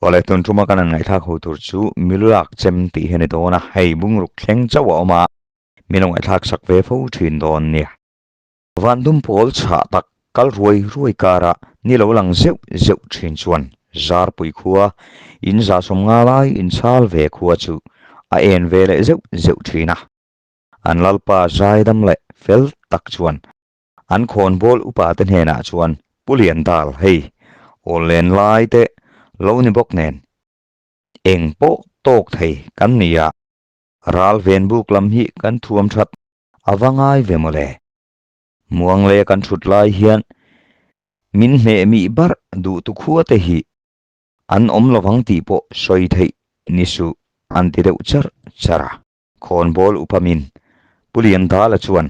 Awle tun tuma kan han ngaihthlak ho tur chu milulak chem tih hi a ni dawn a, hei bungruk thleng chauh a awm a, min lo ngaihthlak sak ve fo thin dawn nia. Van dum pawl chhah tak kal ruai ruai kara ni lo lang zeuh zeuh thin chuan Zarpui khua in zahsawm nga lai inchhal ve khua chu a en ve leh zeuh zeuh thin a. An lalpa zaidam leh fel tak chuan An khawnbawl upa te hnenah chuan Pu Liandal hei awl len lai te lo ni bawk nen eng pawh tawk thei kan ni a, ral ven buk lam hi kan thuam that a va ngai ve mawle. Muang le kan thut lai hian min hmeh mih barh duh tu khua te hi an awm lovang tih pawh sawi theih ni suh an ti deuh charh charh a. Khawnbawl upamin Pu Liandala chuan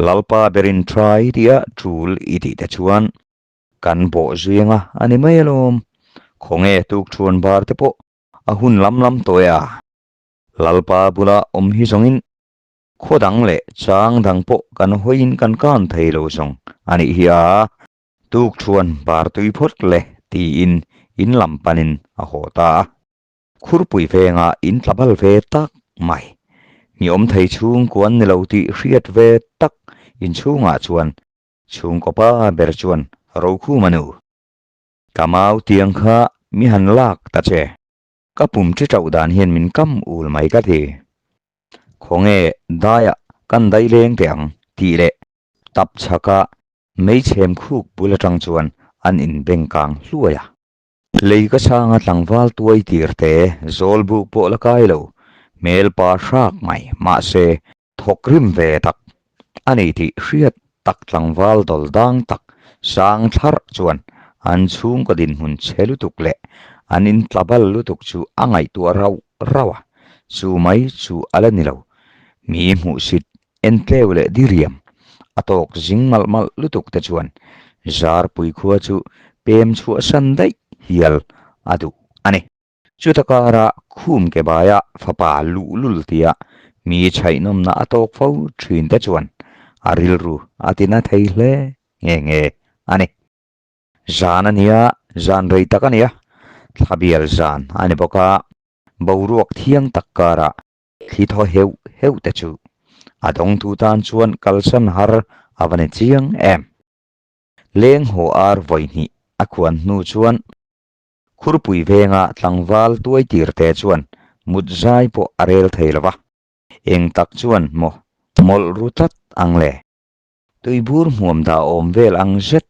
Lalpa berin try tia tul i tih te chuan kan bawh zui anga a ni mai alawm. Khawnge tukthuan bar te pawh a hun lam lam tawh e a. Lalpa bula awm hi zawngin khaw dang leh chang dang pawh kan hawiin kan kan thei lo zawng a nih hi a. Tukthuan bar tui phawt le tiin in lam panin a haw ta a. Khurpui vengah in tla bal ve tak mai. Mi awm thei chhungkua an ni lo tih hriat ve tak inchhungah chuan chhungkaw pa ber chuan Rokhuma nu, ka mau tiang kha mi han lak ta che, ka pum chi tauh dan hian min kam ul mai ka ti. Khawnge daiah kan dai leng teh ang tih leh tap chhaka meichhem khuk bul atang chuan an inbengkang hluai a. Lei ka chhanga tlangval tuai tir te zawl buk pawh la kai lo, hmel pa hrak mai mahse thawk rim ve tak a ni tih hriat tak tlangval dawl dang tak sang thlarh chuan an chhungkaw dinhmun chhe lutuk leh an intlabal lutuk chu a ngaihtuah rauh rauh a, chu mai chu a la ni lo, mi hmuhsit Entleu leh diriam a tawk zing malh malh lutuk te chuan Zarpui khua chu pem chhuahsan daih hial a duh a ni. Chuta kara khum ke baia fapa luhlul tia mi chhaihnawmna a tawk fo thin te chuan a rilru a tina thei hle nge nge a ni. Zan a nia, zan rei tak a nia, thlabial zan a ni bawk a, boruak thiang tak karah Thli thaw heuh heuh te chu a dawngtu tan chuan kalsan har a va ni chiang em. Leng haw ar vawi hnih a khuan hnu chuan Khurpui venga tlangval tuai tir te chuan mut zai pawh a rel thei lo va, eng tak chuan maw mawlh ru tlat ang le. Tuibur hmuam dah awm vel ang zet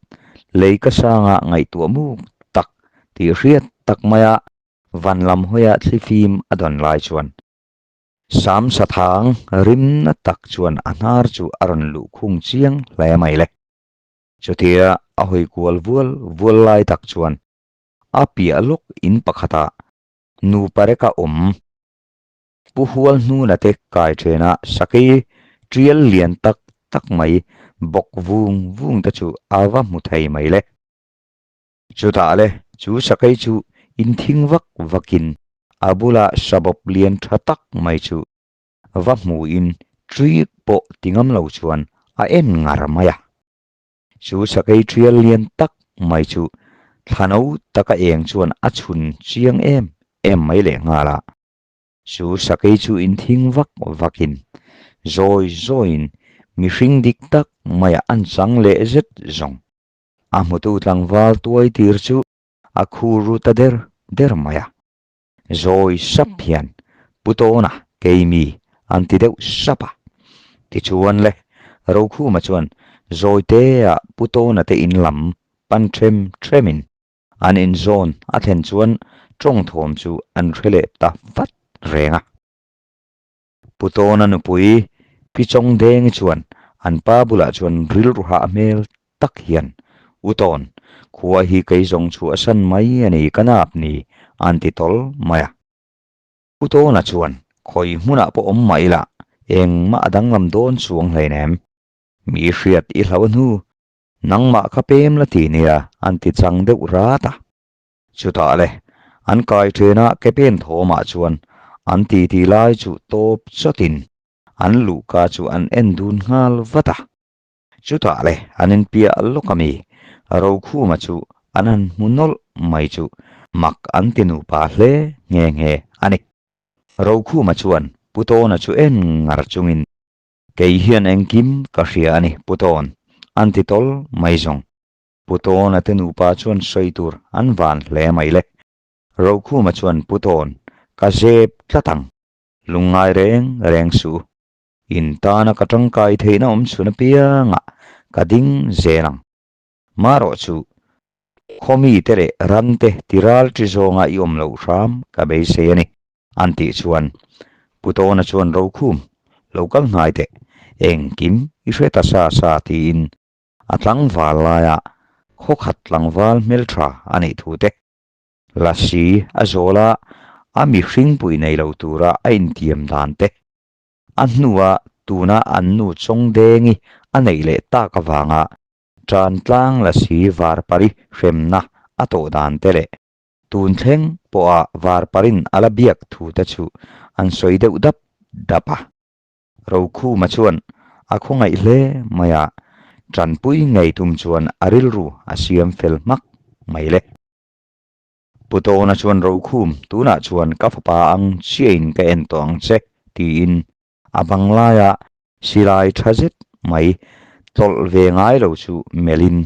lei ka sanga ngaihtuah muk tak tih hriat tak maia Van lam hawia thlifim a dawn lai chuan Sam Sathang rimna tak chuan a hnar chu a rawn luh khung chiang hle mai le. Chutia a hawi kual vual vual lai tak chuan a piah lawk in pakhatah nupa reka awm Pu Hual hnuna te kai thena sakei tial lian tak tak mai bawk vung vung te chu a va hmu thei mai le. Chutah le, chu sakei chu inthing vak vakin a bula sabawp lian tha tak mai chu va hmuhin ṭik pawh ti ngam lo chuan a en ngar mai a. Chu sakei ṭial lian tak mai chu thlano taka eng chuan a chhun chiang em em mai leh nghal a. Chu sakei chu inthing vak vakin zawi zawiin mihring dik tak maiah an chang leh zet zawng. A hmutu tlangval tuai tir chu a khur ru ta der der mai a. Zawi sap hian Pu Tawna keimi an ti deuh sap a. Tichuan le, Rokhuma chuan Zawitea Pu Tawna te in lam pan ṭhem ṭhemin an inzawn a thlen chuan ṭawng thawm chu an hre leh ta vat reng a. Pu Tawna nupui Pi Chawngdengi chuan an pa bulah chuan rilru hah hmel tak hian, U Tawn, khua hi kei zawng chhuahsan mai a ni ka nap ni, an ti tawl mai a. Pu Tawna chuan, Khawi hmunah pawh awm mah ila, engmah a danglam dawn chuang hleinem. Mi hriat i hlau hnu, nangmah kha pem la ti nia, an ti chang deuh rat a. Chutah le, an kai ṭhena ke pen thawmah chuan an titi lai chu tawp chawtin an luhka chu an en dun nghal vat a. Chutah le, an inpiah lawk a mi, Rokhuma chu an han hmu nawlh mai chu. mak an ti nupa hle nghe nghe a ni. Rokhuma chuan Pu Tawna chu en ngar chungin, Kei hian engkim ka hria a ni Pu Tawn, an ti tawl mai zawng. Pu Tawna te nupa chuan sawi tur an van hle mai le. Rokhuma chuan Pu Tawn, ka zep tlat ang, lungngai reng reng suh. In tana ka tangkai theihna awm chhun apiangah ka ding zel ang. Marawh chu khawmi te leh ran te tiral chi zawnga i awm loh hram ka beisei a ni, an tih chuan Pu Tawna chuan Rokhum, lo kal hnai teh, engkim i hre ta sa sa tiin a tlangval laia khawkhat tlangval hmeltha a nih thu te Lasi a zawl a, a mihringpui nei lo tura a intiam dan te a hnua tuna an nu Chawngdengi a neih leh tak avanga Ṭantlang Lasi Varpari hremna a tawh dan te leh tun thleng pawha Varparin a la biak thu te chu an sawi deuh dap dap a. Rokhuma chuan a khawngaih hle mai a, ṭanpui ngei tum chuan a rilru a siam fel hmak mai le. Pu Tawna chuan Rokhum, tunah chuan ka fapa ang chiahin ka en tawh ang che, tiin a bang laia silai tha zet mai tlawlh ve ngai lo chu melhin,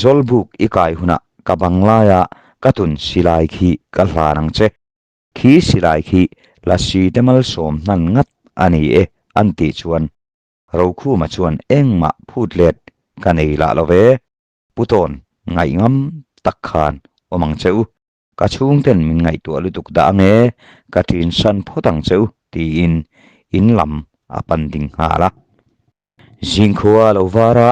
Zawlbuk i kai hunah ka bang laia ka tun silai khi ka hlan ang che, khi silai khi Lasi te malsawm hnan ngat a ni e, an tih chuan Rokhuma chuan engmah phut let ka nei lah lo ve. Pu Tawn, ngaihngam tak khan awm ang che u. Ka chhungten min ngaihtuah lutuk dah ange, ka ṭin san phawt ang che u, tiin in lam a pan ding nghal a. Zingkhua lo var a,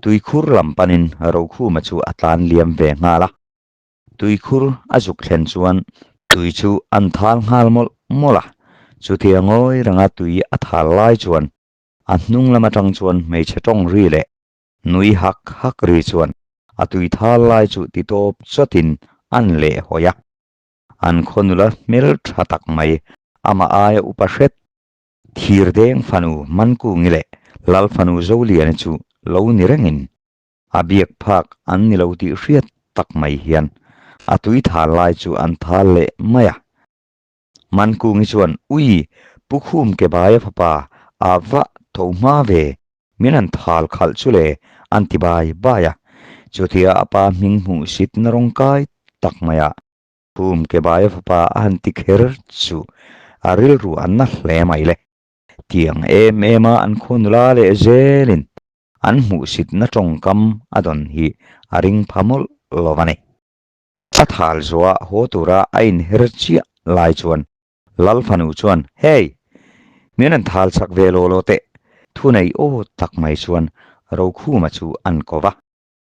tuikhur lam panin Rokhuma chu a tlan liam ve nghal a. Tuikhur a zuk thlen chuan tui chu an thal nghal mawlh mawlh a, chutia ngawi ranga tui a thal lai chuan a hnung lam atang chuan hmeichhe tawng ri leh Nui hak hak ri chuan a tui thal lai chu ti tawp chawtin an leh hawi a. An khaw nula hmel tha tak mai, amah aia upa hret, Thirdeng fanu Mankungi leh Lal fanu Zoliana chu lo ni rengin a biak phak an ni lo tih hriat tak mai hian a tui thal lai chu an thal leh mai a. Mankungi chuan, Ui, Pu Khum ke baia fapa, a va tho hma ve, min han thal khalh chu le, an ti bai bai a. Chutia a pa hming hmuh sitna rawng kai tak maia Khum ke baia fapa a han ti kher chu a rilru an na hle mai le. Tiang em em a an khaw nula leh zelin an hmuhsitna tawngkam a dawn hi a ring pha mawlh lo a ni. A thal zuah haw tura a inher chiah lai chuan Lal fanu chuan, Hey! Min rawn thal chak ve law law teh! Thunei aw tak mai chuan Rokhuma chu an ko va.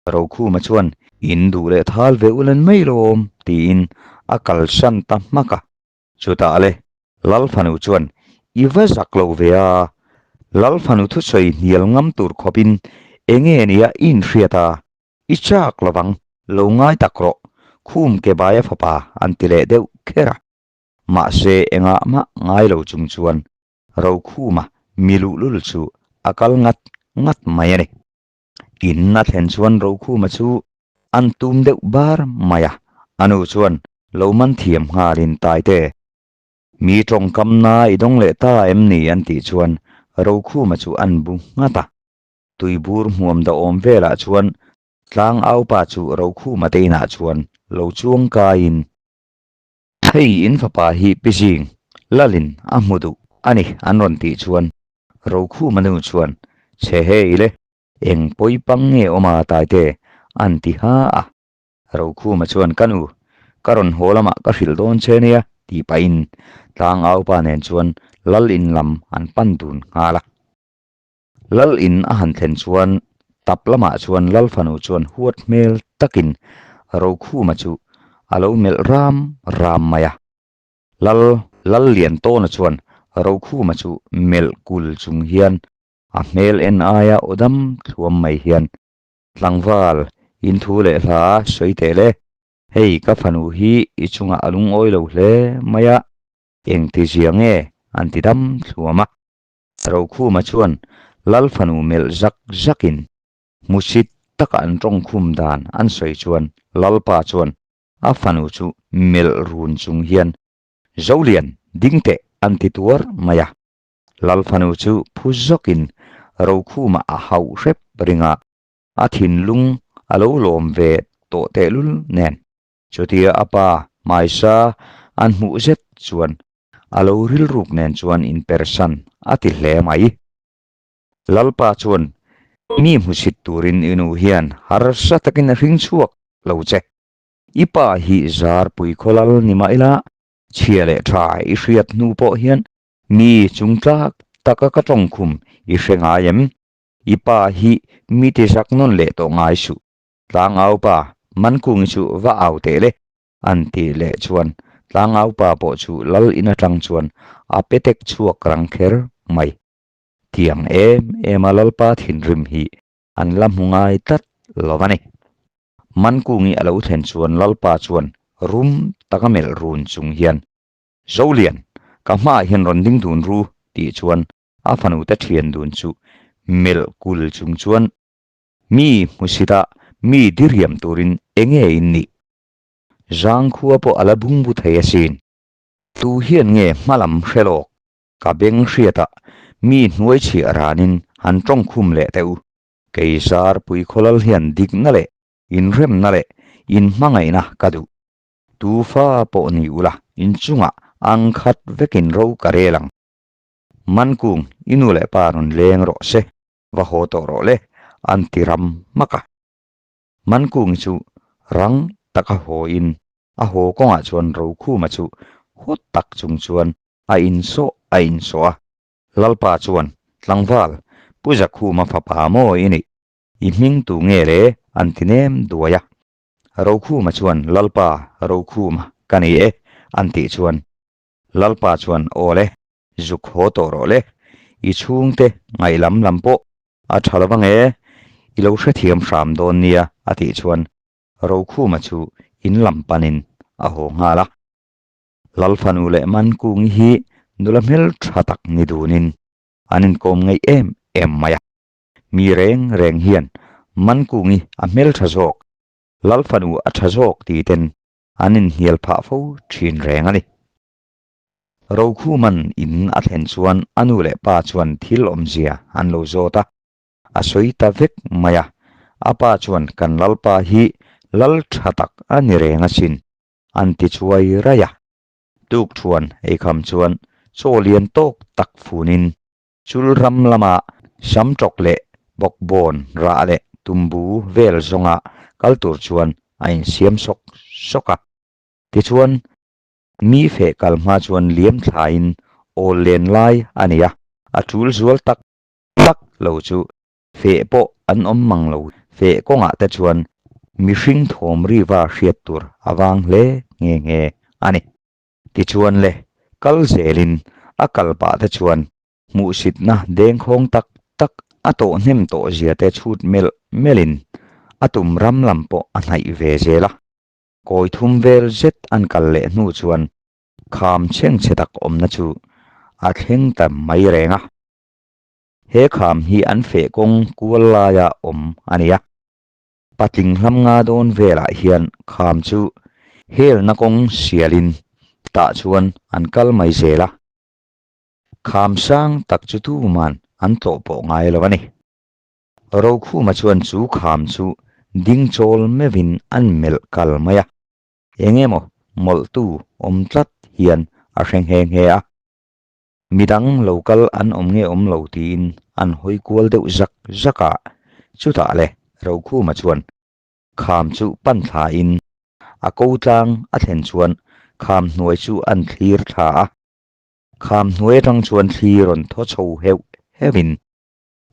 Rokhuma chuan, In duh leh thal ve ulan mai lawm, tiin a kalsan ta hmak a. Chutah le, Lal fanu chuan, I va zak lo ve a, Lal fanu thusawi hnial ngam tur khawpin enge nia i inhriat a? I chak lovang, lo ngai tak rawh, khum ke baia fapa an ti leh deuh kher a. Mahse engah mah ngai lo chung chuan Rokhuma mi luhlul chu a kal ngat ngat mai a ni. In a thlen chuan Rokhuma chu an tum deuh bar mai a, a nu chuan lo man thiam nghalin Taite, mi tawngkamna i dawng leh ta em ni an tih chuan Rokhuma chu an bu nghat a. Tuibur hmuam dahawm velah chuan tlang aupa chu Rokhuma te inah chuan lo chuang kaiin, Hei in fapa hi Pi Zing, Lalin a hmu duh a ni an rawn tih chuan Rokhuma nu chuan, Chhe hei le, eng pawi pang nge awm a Taite? an ti ha a. Rokhuma chuan, Ka nu, ka rawn haw lamah ka hrilh dawn che nia tih pahin tlang aupa nen chuan Lal in lam an pan dun nghal a. Lal in a han thlen chuan tap lamah chuan Lal fanu chuan huat hmel takin Rokhuma chu a lo melh ram ram mai a. Lal Lal Liantawna chuan Rokhuma chu melh kul chung hian a hmel en aia aw dam thluam mai hian, Tlangval, in thu leh hla sawi teh le, hei ka fanu hi i chungah a lungawi lo hle mai a, engti zia nge an ti dam thluam a. Rokhuma chuan Lal fanu melh zak zakin hmusit taka an tawngkhum dan an sawi chuan Lalpa chuan. a fanu chu melh run chung hian, Zolian, ding teh, an ti tuar mai a. Lal fanu chu phu zawkin Rokhuma a hauh hrep ring a, a thinlung a lo lawm ve tawh tehlul nen. Chutia a pa hmaisa an hmuh zet chuan a lo rilruk nen chuan inpersan a ti hle mai. Lalpa chuan mi hmusit turin i nu hian harsa takin a hring chhuak lo che. I pa hi zarpui khawlal ni mah ila chhia leh tha i hriat hnu pawh hian mi chungtlak taka ka tawngkhum i hre ngai em? I pa hi mi ti zak nawn leh tawh ngai suh. Tlangaupa, Mankungi chu va au teh le, an tih leh chuan Tlangaupa pawh chu lal in atang chuan a petek chhuak rang kher mai. Tiang em em a Lalpa thinrim hi an la hmu ngai tlat lo a ni. Mankungi a lo thlen chuan Lalpa chuan rum taka melh run chung hian, Zolian, ka hmaah hian rawn ding dun ru, tih chuan a fanute thian dun chu melh kul chung chuan Mi hmusita mi diriam turin enge in nih? Zangkhua pawh a la bungbu thei asin. Tu hian nge hmalam hre lawk? Ka beng hriatah mi hnuai chhiah ranin han tawngkhum leh teh u. Kei Zarpui khawlal hian dikna leh inremna leh inhmangaihna ka duh. Tu fa pawh ni ula inchungah angkhat vekin ro ka rel ang. Mankung, i nu leh pa rawn leng rawh se. Va haw tawh rawh le, an ti ram hmak a. Mankungi chu rang taka hawiin a haw kawngah chuan Rokhuma chu hawt tak chung chuan a insawh a insawh a. Lalpa chuan, Tlangval, Pu Zakhuma fapa maw i nih? I hming tu nge le? an ti nem duai a. Rokhuma chuan, Lalpa, Rokhuma ka ni e, an tih chuan Lalpa chuan, Aw le, zuk haw tawh rawh le, i chhungte ngaih lam lam pawh a tha lo ange, i lo hrethiam hram dawn nia a tih chuan Rokhuma chu in lam panin a haw nghal a. Lalfanu leh Mankungi hi nula hmeltha tak ni dunin an inkawm ngeih em em mai a. Mi reng reng hian Mankungi a hmeltha zawk, Lalfanu a tha zawk ti ten an inhnial phah fo thin reng a ni. Rokhuman in a thlen chuan a nu leh pa chuan thil awmzia an lo zawt a, a sawi ta vek mai a, a pa chuan kan lalpa hi lal tha tak a ni reng asin an ti chuai raih a. Tukthuan eikham chuan chaw lian tawk tak funin chul ram lama sam tawk leh bawkbawn rah leh tumbu vel zawnga kal tur chuan a insiam sawk sawk a. Tichuan Mi feh kal hma chuan liam thlain awl len lai a nei a, a tul zual tak tak lo chu feh pawh an awm mang lo. Feh kawngah te chuan mihring thawm riva hriat tur a vang hle nghe nghe a ni. Tichuan le, kal zelin a kal pah te chuan hmuhsitna dengkhawng tak tak a tawh hnem tawh zia te chhut melh melhin a tum ram lam pawh a hnaih ve zel a. Kawi thum vel zet an kal leh hnu chuan kham chhengchhe tak awmna chu a thleng ta mai reng a. He kham hi an feh kawng kual laia awm a ni a. Patling hlam nga dawn velah hian kham chu helna kawng sialin tah chuan an kal mai zel a. Kham sang tak chu tuman an tlawh pawh ngai lo a ni. Rokhuma chuan chu kham chu ding chawl meuhin an melh kal mai a, eng emaw mawlhtu awm tlat hian a hre nghe nghe a. Midang lo kal an awm nge awm lo tiin an hawi kual deuh zak zak a, chutah le Rokhuma chuan kham chu pan thlain a ko tlang a thlen chuan kham hnuai chu an thlir thla a, kham hnuai atang chuan thli rawn thaw chho heuh heuhin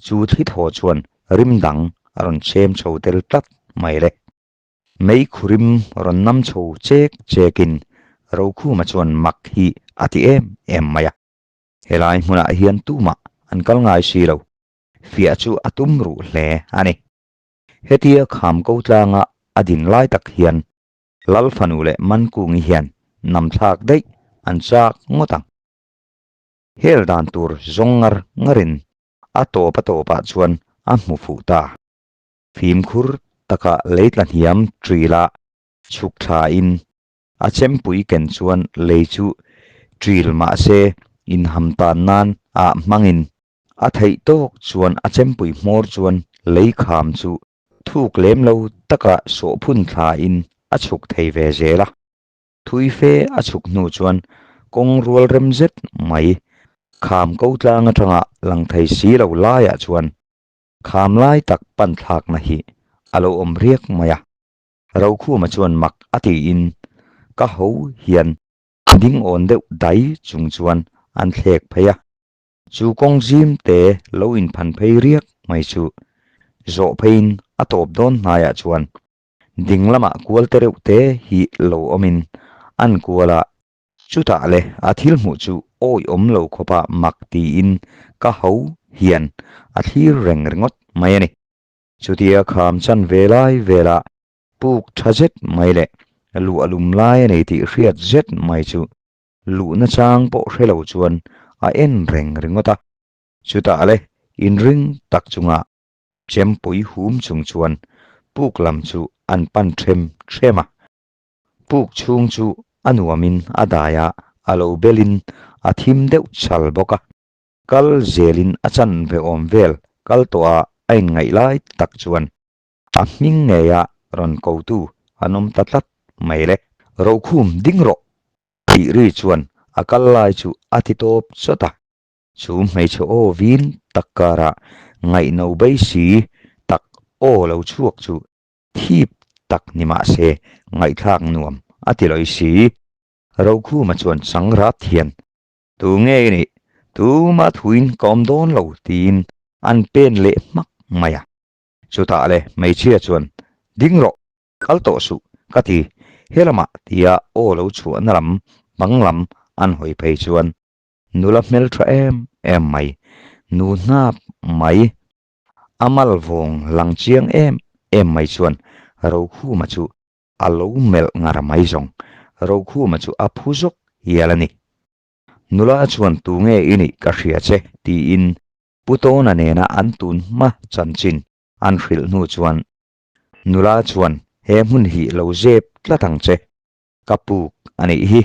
Chu thli thaw chuan rim dang a rawn chem chho tel tlat mai le. Mei khurim rawn nam chho chek chekin Rokhuma chuan mak hi a ti em em mai a. Helai hmunah hian tumah an kal ngai si lo. Fiah chu a tum ruh hle a ni. Hetia kham ko tlanga a din lai tak hian Lal fanu leh Mankungi hian namthlak daih an chak ngawt ang. Hel dan tur zawng ngar ngarin a tawp a tawpah chuan a hmu fuh ta. Fimkhur taka lei tla hniam ṭila. chhuk thlain a chempui ken chuan lei chu ṭil mahse inham tan nan ah hmangin a theih tawk chuan a chempui hmawr chuan lei kham chu thuk lem lo taka sawhphun thlain a chhuk thei ve zel a. Thui fe a chhuk hnu chuan kawng rual rem zet mai kham ko tlang atanga lang thei si lo laiah chuan kham lai tak pan thlakna hi a lo awm riak mai a. Rokhuma chuan mak a tiin ka ho hian ding awn deuh dai chung chuan an thlek phei a. Chu kawng zim te lo inphan phei riak mai chu zawh pheiin a tawp dawn hnaiah chuan Ding lamah kual te reuh te hi lo awmin an kual a, chutah le a thil hmuh chu awi awm lo khawpa mak tiin ka ho hian a thlir reng ringawt mai a ni. Chutia kham chan ve lai velah puk tha zet mai leh luh a lum lai a nei tih hriat zet mai chu luhna chang pawh hre lo chuan a en reng ringawt a, chutah le inring tak chungah Chempui hum chung chuan puk lam chu an pan ṭhem ṭhem a. Puk chhung chu a nuamin a dai a, a lo belin a thim deuh chal bawk a. Kal zelin a chan ve awm vel kal tawh a a inngaih lai tak chuan a hming ngeia rawn kotu an awm ta tlat mai le. Rokhum ding rawh! tih ri chuan a kal lai chu a ti tawp chawt a. Chu hmeichhe aw vin tak karah ngaihno bei si tak aw lo chhuak chu thip tak ni mah se ngaihthlak nuam a ti lawi si. Rokhuma chuan chang rat hian, Tu nge i nih? Tuma thuin ka awm dawn lo tiin an pen leh hmak mai a. Chutah le hmeichhia chuan, Ding rawh, kal tawh suh ka ti, helamah tia aw lo chhuahna lam bang lam an hawi phei chuan Nula hmeltha em em mai, nu hnap mai, a mal vawng lang chiang em em mai chuan Rokhuma chu a lo melh ngar mai zawng. Rokhuma chu a phu zawk hial a ni. Nula chuan tu nge i nih ka hria che tiin Pu Tawna nena an tun hma chanchin an hrilh hnu chuan nula chuan he hmun hi lo zep tlat ang che. Ka puk a nih hi,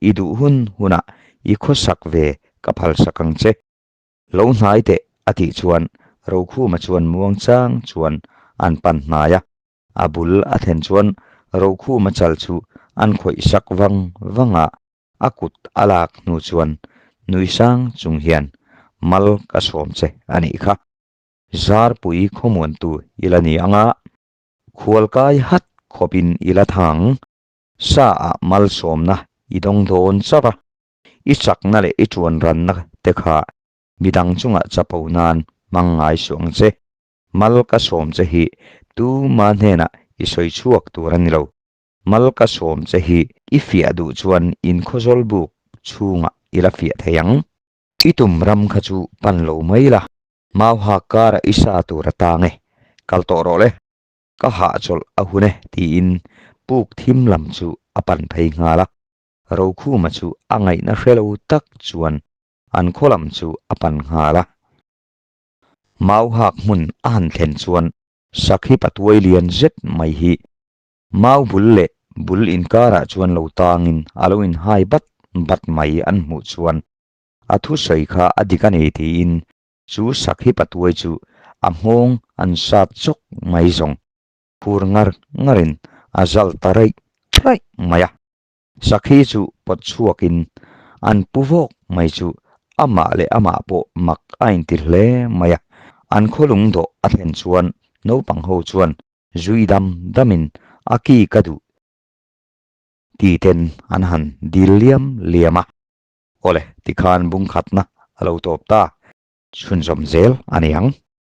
i duh hun hunah i khawsak ve ka phalsak ang che. Lo hnai teh a tih chuan Rokhuma chuan muangchang chuan an pan hnai a, a bul a thlen chuan Rokhuma chal chu an khawih sak vang vang a, a kut a lak hnu chuan nui sang chung hian mal ka sawm che a nih kha. Zarpui khawmuantu i la ni ang a, Khualkai hat khawpin i la thang, sa ah malsawmna i dawng dawn chauh a, i chakna leh i tuan ranna te kha midang chungah chapo nan hmang ngai suh ang che. Mal ka sawm che hi tuma hnenah i sawi chhuak tur a ni lo. Mal ka sawm che hi i fiah duh chuan inkhawzawl buk chhungah i la fiah thei ang. I tum ram kha chu pan lo mai la. Mauha kara i sa tur a tang e, kal tawh rawh le, ka hahchawlh a hun e tiin puk thim lam chu a pan phei nghal a. Rokhuma chu a ngaihna hre lo tak chuan an khaw lam chu a pan nghal a. Mauhak hmun a han thlen chuan sakhi patuai lian zet mai hi mau bul leh bul inkarah chuan lo tangin a lo inhai bat bat mai an hmuh chuan A thusawi kha a dik a ni tiin chu sakhi patuai chu a nghawng an sat chawk mai zawng phur ngar ngarin a zal ta raih raih mai a. Sakhi chu pawt chhuakin an pu vawk mai chu amah leh amah pawh mak a inti hle mai a. An khawlung dawh a thlen chuan naupang ho chuan zui dam damin a ki ka duh titen an han dil liam liam a. Awle, tikhan bungkhatna a lo tawp ta. Chhunzawm zel a ni ang.